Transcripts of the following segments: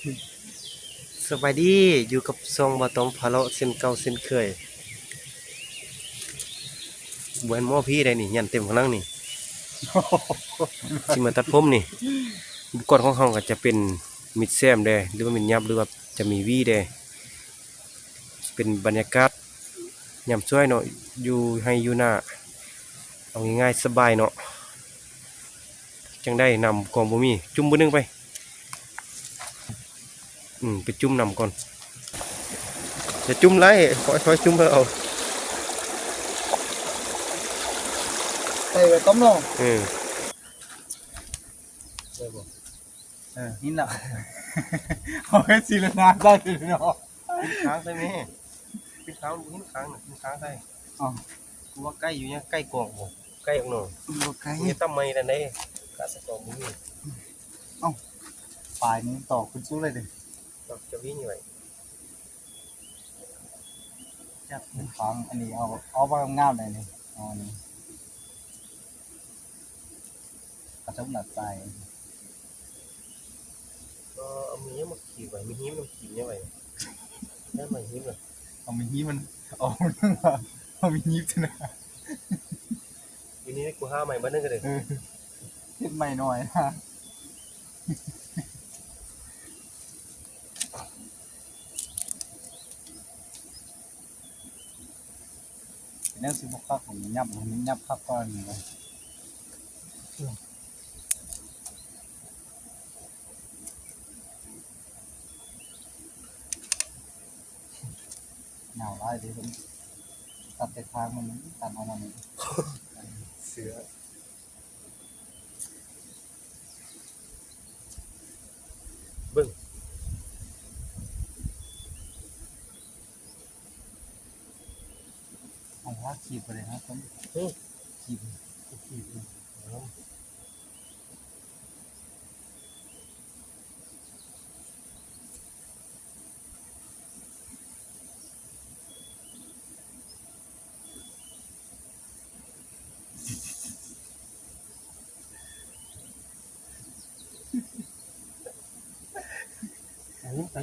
ສະບາຍດີ ຢູ່ກັບຊ່ອງບ່າວຕ້ອມພາເລາະເຊັ່ນເກົ່າເຊັ່ນເຄີຍ. ບໍ່ແມ່ນໝໍ່ຜີໄດ໋ນີ້ ຢັນເຕັມຂ້າງຫຼັງນີ້ ຊິມາຕັດຜົມນີ້. ອຸປະກອນຂອງເຮົາກໍຈະເປັນມີດແຊມແດ່ ຫຼືວ່າມີດຫຍັບ ຫຼືວ່າຈະມີຫວີແດ່. ເປັນບັນຍາກາດຍາມສວຍເນາະ ຢູ່ໄຮ່ຢູ່ນາ ເອົາງ່າຍໆ ສະບາຍເນາະ. ຈັ່ງໃດ ນ້ຳກໍບໍ່ມີ ຈຸ່ມເບີໜຶ່ງໄປ. ອືມ ໄປຈຸ່ມນ້ຳກ່ອນ. ຢ່າຈຸ່ມຫຼາຍ ຄ່ອຍໆ ຈຸ່ມເອົາ. ໃສ່ໄວ້ຕ້ອມເນາະ. ເອີ ໄດ້ບໍ່? ເອີ ເຫັນແລ້ວ. ເອົາໄປສີລະນາໃສ່ເນາະ. ປິດຄາງໃສ່ແມ່. ປິດຄາງ ບໍ່ເຫັນຄາງນະ ປິດຄາງໃສ່. ເອົ້າ ກູວ່າໄກ່ຢູ່ຫຍັງ ໄກ່ກອງບໍ່ ໄກ່ອອກໜໍ່. ບໍ່ໄກ່ ມີແຕ່ໃໝ່ນັ້ນເດ້ ກະສະຕອມບໍ່ມີ. ເອົ້າ ປາຍນີ້ຕໍ່ຂຶ້ນສູງເລີຍເດ້. ເຈົ້າ ເຈົ້າວິງໄວ້ ຈັບຄາງອັນນີ້ ເອົາ ເອົາມາງາມໆ ໄດ້ນີ້. ເອົາອັນນີ້ ກະຈົກໜ້າໃສ. ກໍເອົາມີຫຍັງມາຂີດໄວ້ ມີຫີມນຳຂີດຫຍັງໄວ້ ໄດ້ໄມ້ຫີມນະ. ເອົາມີຫີມມັນ ເອົາ ເອົາມີຫີມຊະນະ. ຢູ່ນີ້ກູຫາໃໝ່ບາດໜຶ່ງກໍໄດ້. ເອີ ເຮັດໃໝ່ໜ້ອຍນະ. ເປັນຫຍັງຊິບໍ່ຄັກ ຫຍັບ ຫຍັບຄັກກ່ອນ. ຍາວຫຼາຍເດ້ ເພິ່ນຕັດແຕ່ທາງມັນ ຕັດເອົາມັນ ເສືອ. ເບິ່ງ ເອົາພາຂີດໄປເລີຍນະ ຕ້ອງ ເອີ ຂີດ ຂີດ. ອັນນີ້ໄປ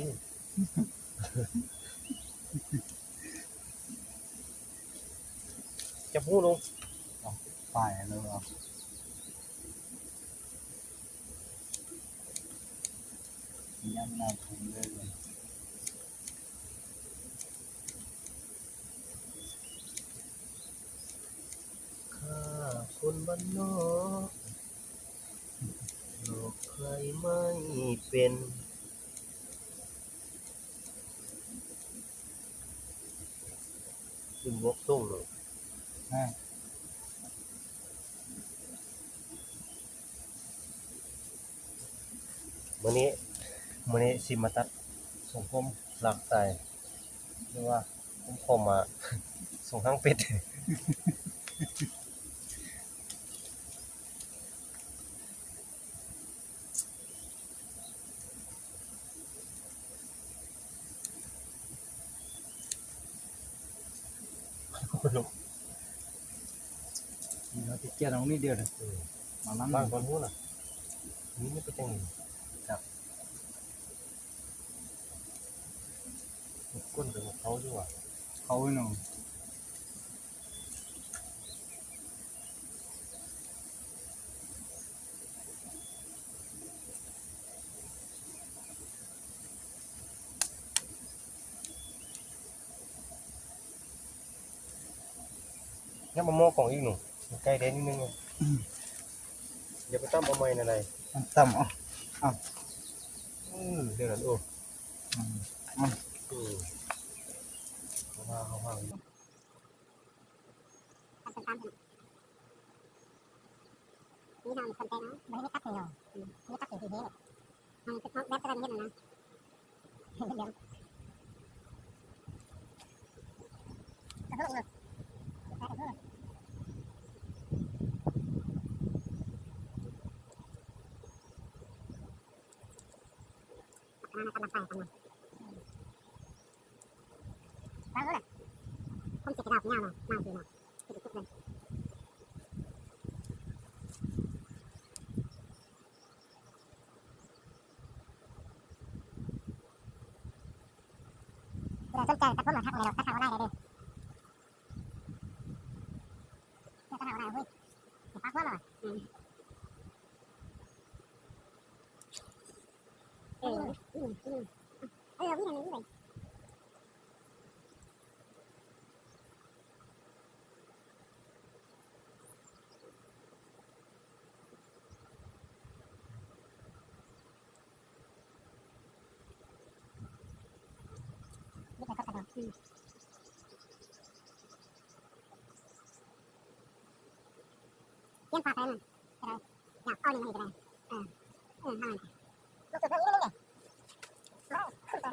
ຈັບຫູລົງ ໄປແລ້ວ. ຍາມໜາວຂຶ້ນເລີຍ ຂ້າຄົນບ້ານນອກ ນອກໃຜໄມ່ເປັນ. ຂຶ້ນບົກສູງເລີຍ ຮະ. ມື້ນີ້ ມື້ນີ້ຊິມາຕັດຊົງຜົມລາກສະໄຕລ໌ ຫຼືວ່າຜົມຂໍມາ ຊົງຫາງເປັດ. ເຮົາຊິກຽນອອກນິດດຽວເດີ ເອີ ມາລ້າງ ລ້າງກ່ອນຫູນະ. ນີ້ມັນເປັນຈັ່ງໃດ ຈັບ ກົ້ນກໍເຂົ້າຢູ່ຫວາ ເຂົ້າຢູ່ເນາະ. ຍັງບໍ່ໝໍ້ກອງອີກໜູ ໃກ້ແດ່ນິດໜຶ່ງ. ຢ່າໄປຕຳເອົາໃໝ່ນະໄດ໋ ຕຳເອົາ ເອົາ ເອີ ແນວນັ້ນ. ໂອ້ ອືມ ອືມ ເອົາວ່າເຮົາຫາ ມີເຮົາຄົນແປງເອົາ ບໍ່ໄດ້ຕັດໃຫ້ເຮົາ ອືມ ມີຕັດໃຫ້ເຮົາ ເຮົາຄືເຮົາແບບຕະຫຼອດເຮັດນະ ເລື່ອງ ກຳລັງໃສ່ກັນເນາະ ອືມ ວາງເລີຍ ຜົມຊິກະດາວຍາວເນາະ ມາຊິເນາະ ຊິໄປຄຸດເລີຍ. ສົນໃຈຕັດຜົມ ທັກມາໄດ້ດອກ ຕັດທາງອອນລາຍໄດ້ເດີ ຕັດທາງອອນລາຍ. ເຮີ້ຍ ປາກຫົວມາວ່າ ອືມ ເອີ ອືມ ອືມ ເອີ ວິໄດ້ ວິໄດ້. ຕຽມຝາກໄປ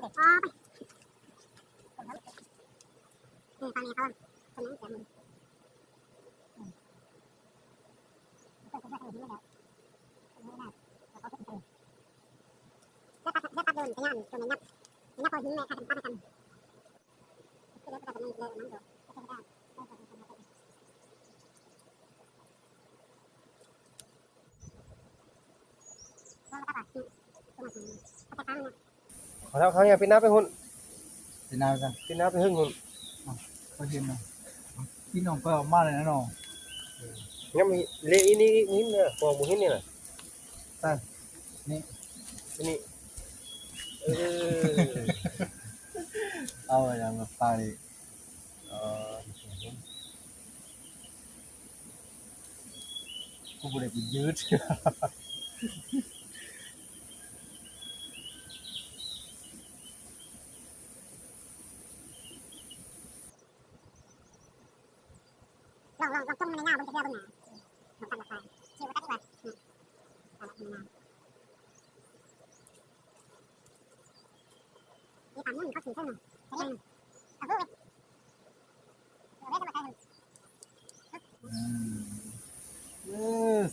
ນັ້ນກໍໄດ້ ຢາກເອົານີ້ມານີ້ກໍໄດ້ ເອີ ເອີ ມາ ມາ ເອີ ປາກນີ້ເຂົາ ເພິ່ນຍັງເກັບຢູ່. ເຂົາເຖົ້າເຂົາເຫື່ອ ປິດໜ້າໄປພຸ້ນ ປິດໜ້າໄປຊະ ປິດໜ້າໄປເທິງພຸ້ນ. ອ້າວ ຂ້ອຍເຫັນນະ ພີ່ນ້ອງຂ້ອຍອອກມາແລ້ວເນາະ. ເອີ ຍັງມີເລອີນີ້ອີກ ບໍ່ເຫັນເດີ ບໍ່ເຫັນນີ້ນະ. ເອີ ນີ້ ນີ້ ເອີ ເອົາຫຍັງມາປານີ້. ອໍ ກູບໍ່ໄດ້ໄປຢືດ ລອງ ລອງ ລອງຈົ່ມໃນຍາວເບິ່ງຈັກເທື່ອເບິ່ງໜ້າ ບໍ່ຕັດລາຄາ ຊິບໍ່ຕັດດີກວ່າ ອືມ ເອົາລະ ນີ້ນະ. ອືມ ເອີ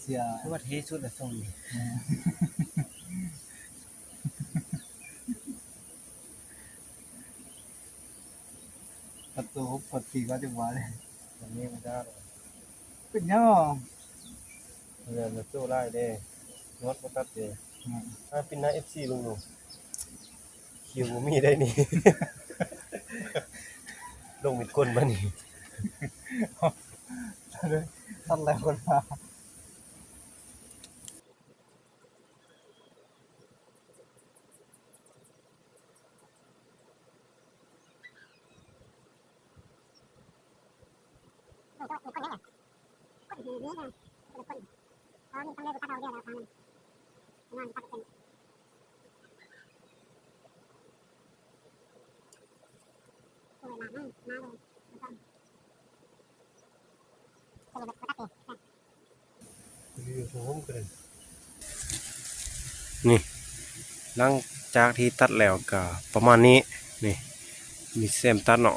ເສຍ ຄືວ່າເທ່ສຸດລະຊົງນີ້ ຕັດໂຕຫົກ ຕັດປີກວ່າຈັກບາດເດ ອັນນີ້ມັນກໍ ເປັນຫຍັງ? ເຫຼືອໂຕຫຼາຍເດ້ ຍອດບໍ່ຕັດເດ້. ອືມ ອ່າ ປິ່ນໜ້າເອັຟຊີເບິ່ງດູ ຄິວບໍ່ມີໄດ໋ນີ້ ລົງເປັນກົ້ນບາດນີ້ ທັນແລ້ວຄົນວ່າ. ນີ້ ຫຼັງຈາກທີ່ຕັດແລ້ວກໍປະມານນີ້ ນີ້ ມີແຊມຕັດເນາະ.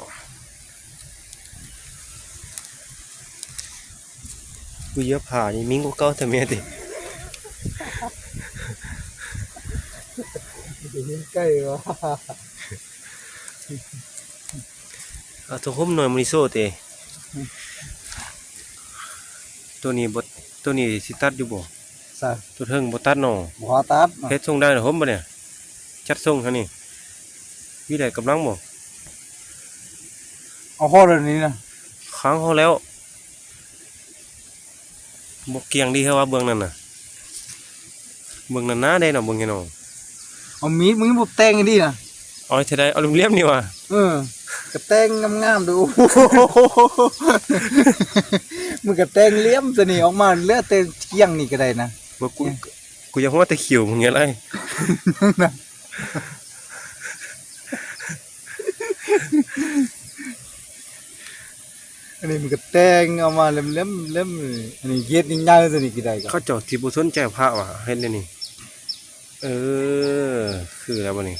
ກູຢາຜ້ານີ້ມິງກວ່າເກົ່າແທ້ແມ່ຕິ ໄກວ່າ. ເອົາໂຕຫົ່ມໜ່ອຍມານີ້ໂຊຕິ ໂຕນີ້ບໍ່ ໂຕນີ້ຊິຕັດຢູ່ບໍ່? ໃສ? ໂຕເທິງບໍ່ຕັດເນາະ ບໍ່ຕັດ ເຮັດຊົງໄດ້ຫົ່ມບໍ່ນີ້ ຈັດຊົງຫັ້ນນີ້ ມີໄດ້ກຳລັງບໍ່? ເອົາຮອດແລ້ວນີ້ນະ ຄ້າງຮອດແລ້ວ. ບໍ່ກ້ຽງດີເທື່ອວ່າເບື້ອງນັ້ນນະ ເບື້ອງນັ້ນໜາເດ້ເນາະ ເບິ່ງເຫັນເນາະ. ເອົາມີດ ມຶງບໍ່ແຕ່ງດີນະ ເອົາເທົ່າໃດ ເອົາຫຼ່ຽມໆນີ້ຫວາ? ເອີ ກະແຕ່ງງາມໆດູ ມຶງກະແຕ່ງຫຼ່ຽມຊະນີ້ອອກມາ ແລ້ວແຕ່ກ້ຽງນີ້ກະໄດ້ນະ. ບໍ່ ກູ ກູຢາກຮູ້ແຕ່ຄິວມຶງເຮັດໄດ້. ອັນນີ້ມັນກະແຕ່ງເອົາມາເຫຼັ້ມໆ ອັນນີ້ເຮັດໃຫຍ່ໆ ຕົວນີ້ກະໄດ້ ເຂົາເຈົ້າຊິບໍ່ສົນໃຈພະວ່າເຮັດແນວນີ້. ເອີ ຄືແລ້ວບັດນີ້